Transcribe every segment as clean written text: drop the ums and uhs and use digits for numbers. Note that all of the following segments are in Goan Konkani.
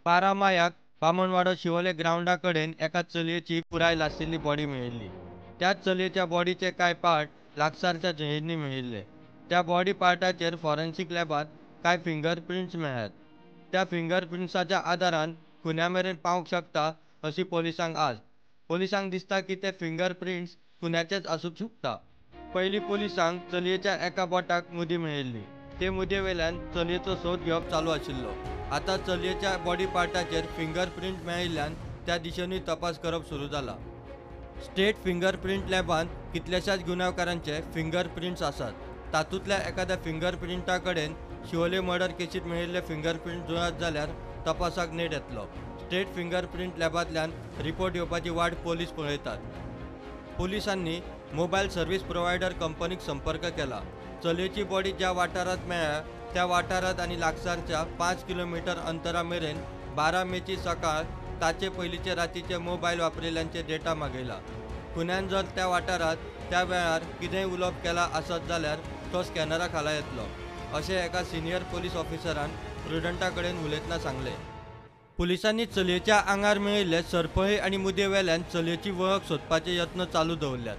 12 मायाक बामणवाडो शिवोले ग्रावंडा कडेन एका चलयेची पुराय लाशिल्ली बॉडी मेळिल्ली. त्याच चलयेच्या बॉडीचे कांय पार्ट लागसारच्या झंयेंनी मेळिल्ले. त्या बॉडी पार्टाचेर फॉरेन्सीक लॅबांत कांय फिंगर प्रिंट्स मेळ्ळ्यात. त्या फिंगर प्रिंट्साच्या आदारान खुन्या मेरेन पावंक शकता अशी पोलिसांक आस्त. पोलिसांक दिसता की ते फिंगर प्रिंट्स खुन्याचेच आसूंक शकता. पयलीं पोलिसांक चलयेच्या एका बोटाक मुदी मेळिल्ली. ते मुदयेवेल्यान चलयेचो सोद घेवप चालू आशिल्लो. आतां चलयेच्या बॉडी पार्टाचेर फिंगर प्रिंट मेळिल्ल्यान त्या दिशेनूय तपास करप सुरू जाला. स्टेट फिंगर प्रिंट लॅबांत कितल्याशाच गुन्यांवकारांचे फिंगर प्रिंट्स आसात. तातूंतल्या एखाद्या फिंगर प्रिंटा कडेन शिवोले मर्डर केसींत मेळिल्ले फिंगर प्रिंट जुळत जाल्यार तपासाक नेट येतलो. स्टेट फिंगर प्रिंट लॅबांतल्यान रिपोर्ट येवपाची वाट पोलीस पळयतात. पोलिसांनी मोबायल सर्व्हिस प्रोव्हायडर कंपनीक संपर्क केला. चलयेची बॉडी ज्या वाठारांत मेळ्ळ्या त्या वाठारांत आनी लागसारच्या 5 किलोमिटर अंतरा मेरेन 12 मेची सकाळ ताचे पयलींचे रातीचे मोबायल वापरिल्ल्यांचे डेटा मागयला. खुन्यान जर त्या वाठारांत त्या वेळार कितेंय उलोवप केलां आसत जाल्यार तो स्कॅनरा खाला येतलो अशें एका सिनियर पोलीस ऑफिसरान प्रुडंटा कडेन उलयतना सांगलें. पुलिसांनी चलयेच्या आंगार मेळिल्ले सरपळे आनी मुदये वेल्यान चलयेची वळख सोदपाचे यत्न चालू दवरल्यात.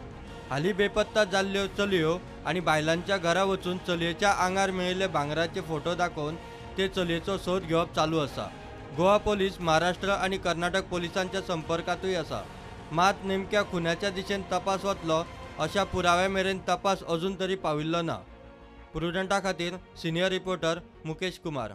हालीं बेपत्ता जाल्ल्यो चलयो आनी बायलांच्या घरा वचून चलयेच्या आंगार मेळिल्ले भांगराचे फोटो दाखोवन ते चलयेचो सोद घेवप चालू आसा. गोवा पोलीस महाराष्ट्र आनी कर्नाटक पोलिसांच्या संपर्कांतूय आसा. मात नेमक्या खुन्याच्या दिशेन तपास वतलो अशा पुराव्या मेरेन तपास अजून तरी पाविल्लो ना. प्रुडंटा खातीर सिनियर रिपोर्टर मुकेश कुमार.